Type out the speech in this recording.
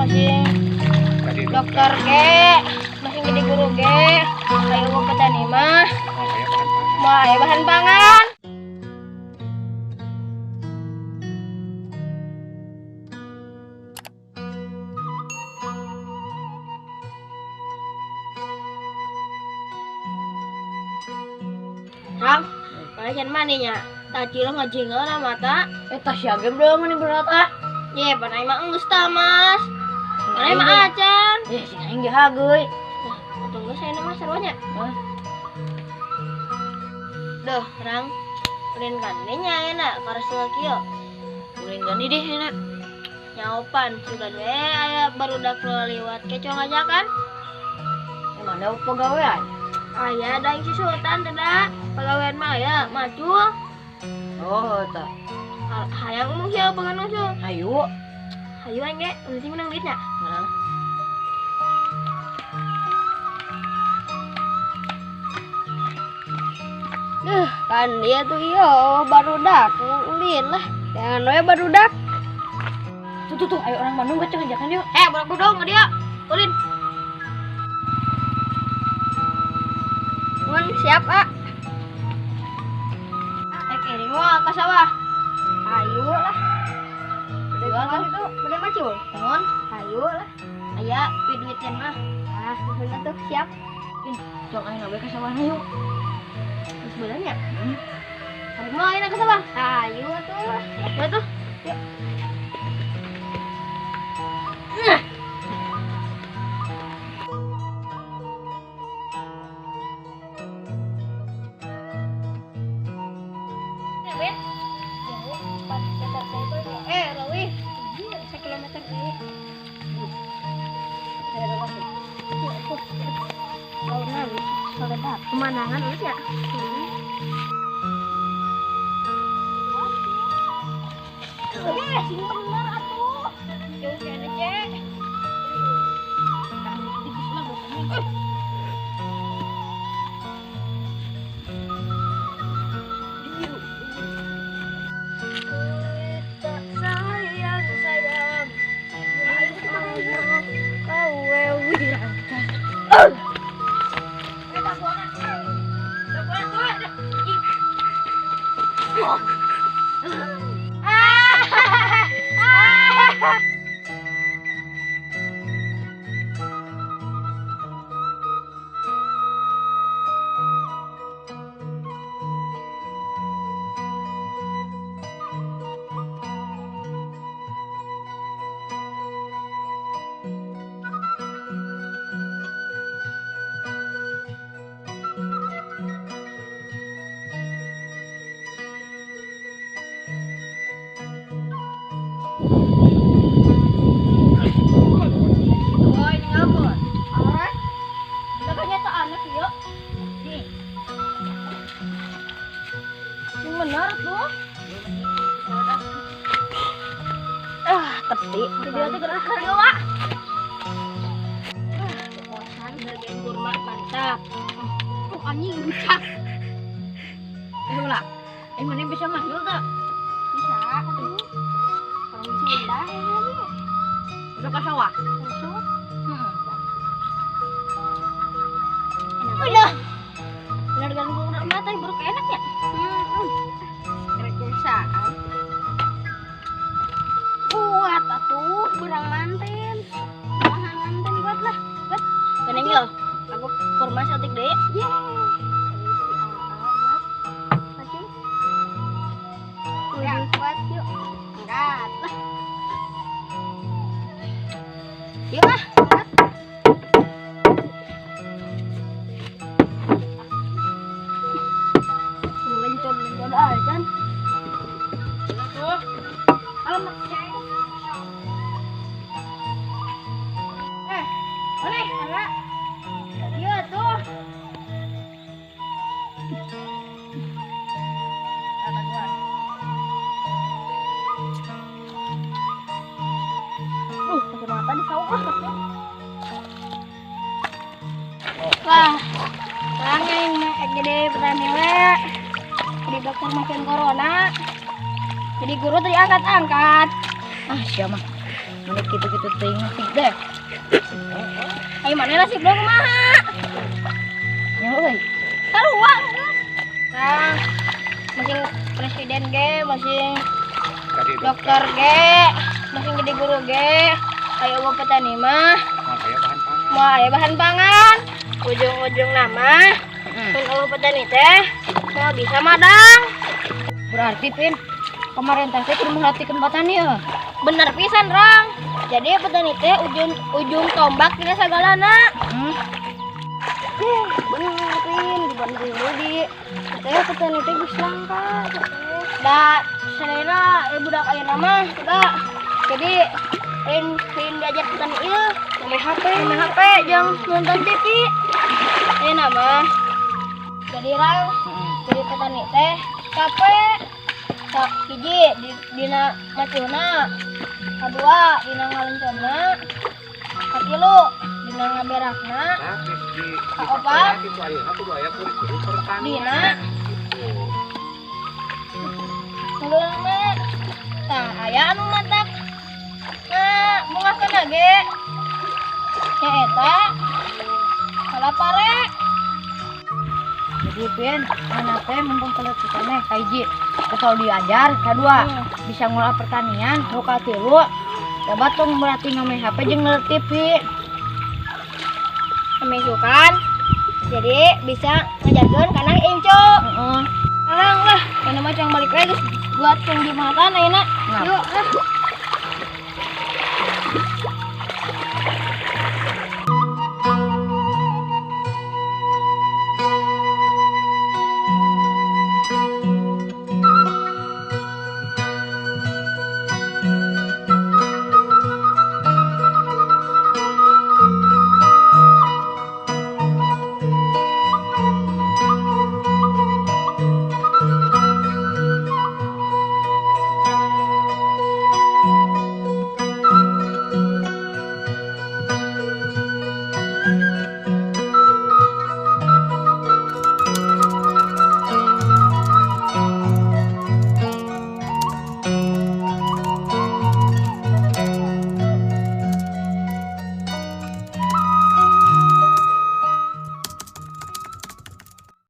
Masih dokter ge, masih jadi guru ge. Ayo petani mah. Mau aya bahan pangan. Rang, mana manehnya? Tacil ngajengkeun mata. Eta sia ge belum mani berat ah. Ye, panai mah geus tah, Mas. Panai mah acan. Eh, sing aing ge hageuy. Atuh geus aya mah sarua nya. Duh, Rang. Ulin gande nya ayeuna karesel kieu. Ulin gande deh enak. Nyaopan sugan we aya barudak liwat keco ngajakan. Mana pegawaian? Aya da si Sultan teh da. Pegawaian mah aya macul. Oh, tah. Hayang mung sia pengen sia. Hayu. Hayu aing ge, penting menang duitnya. Heeh. Duh, kan dia tuh iyo barudak ulin lah. Jangan we barudak. Tuh tuh tuh, ayo orang Bandung ke ngajakan yuk. Eh, budak dong dia. Ulin. Mun siap, ah. Ini mau ke sawah. Ayo lah. Udah itu, udah macul. Mohon, ayo lah. Aya piduitin mah. Ah, bener tuh siap. Cok ayo nabe ke sawah yuk. Terus benernya? Hari mau ayo ke sawah. Ayo tuh. Ya tuh. Yuk. Nah. Rawi, 1 kilometer deh. Pemandangan terus ya. Sing bener atuh. Jauh kene, Cek. Tepi. Video tuh gerak kali, Wak. Kepuasan bagian kurma mantap. Anjing rusak. Lah. Mana bisa manggil tak? Bisa atuh. Orang Sunda ya nih. Udah ke sawah? Masuk. Udah. Benar kan kurma teh buruk enak ya? Kerejesaan. Kuat atuh berang manten. Bahan manten buat lah. Buat. Keneng yo. Aku kurma satik deh. Yeay. Ya, kuat yuk. Angkat lah. Yuk ah. Lencon-lencon aja kan. Tuh. Alamak. Boleh, anak. Iya tuh. Kacamata di sawah. Wah, orang yang jadi petani we, jadi dokter makin corona, jadi guru tadi angkat-angkat. Ah, sia mah. Mana kitu-kitu teuing nasib deh. Ayo mana nasib lo kumaha? Nya euy. Sarua. Nah, masing presiden ge, masing Jadi dokter ge, masing jadi guru ge. Ayo euweuh petani mah, Nah, aya bahan pangan. moal aya bahan pangan. Ujung-ujung nama, Heeh. mun euweuh petani teh moal bisa madang. Berarti, Pin, pemerintah teh kudu merhatikan petani ya. Bener pisan, Rang. Jadi petani teh ujung ujung tombak tina sagalana. Bener, Pin, dibantuin Budi. Katanya petani teh geus langka katanya. Da sadayana budak ayeuna mah udah. Jadi lain lain diajar petani ieu, main HP, main HP jeung nonton TV. Ayeuna mah jadi, Rang, jadi petani teh capek. Tak hiji di, dina maculna, kadua dina ngalencomna, katilu dina ngaberakna, Nah, geus di Kaopat. Gitu ayeuna kudu aya kurikulum pertanian. Dina Gitu. ngulangna. Tah aya anu matak. Nah, bungahkeun ge. Nyaeta kala pare. Jadi, Pin, anak teh mumpung telat teh kahiji kalau diajar, kedua bisa ngolah pertanian, nu katilu dapat tong berarti ngamain HP jeung ngeliat TV. Misukan. Jadi bisa ngajarkeun kana incu. Heeh. Sekarang lah, mana mah cang balik lagi buat tong jumatan ayeuna. Nah. Yuk, ah.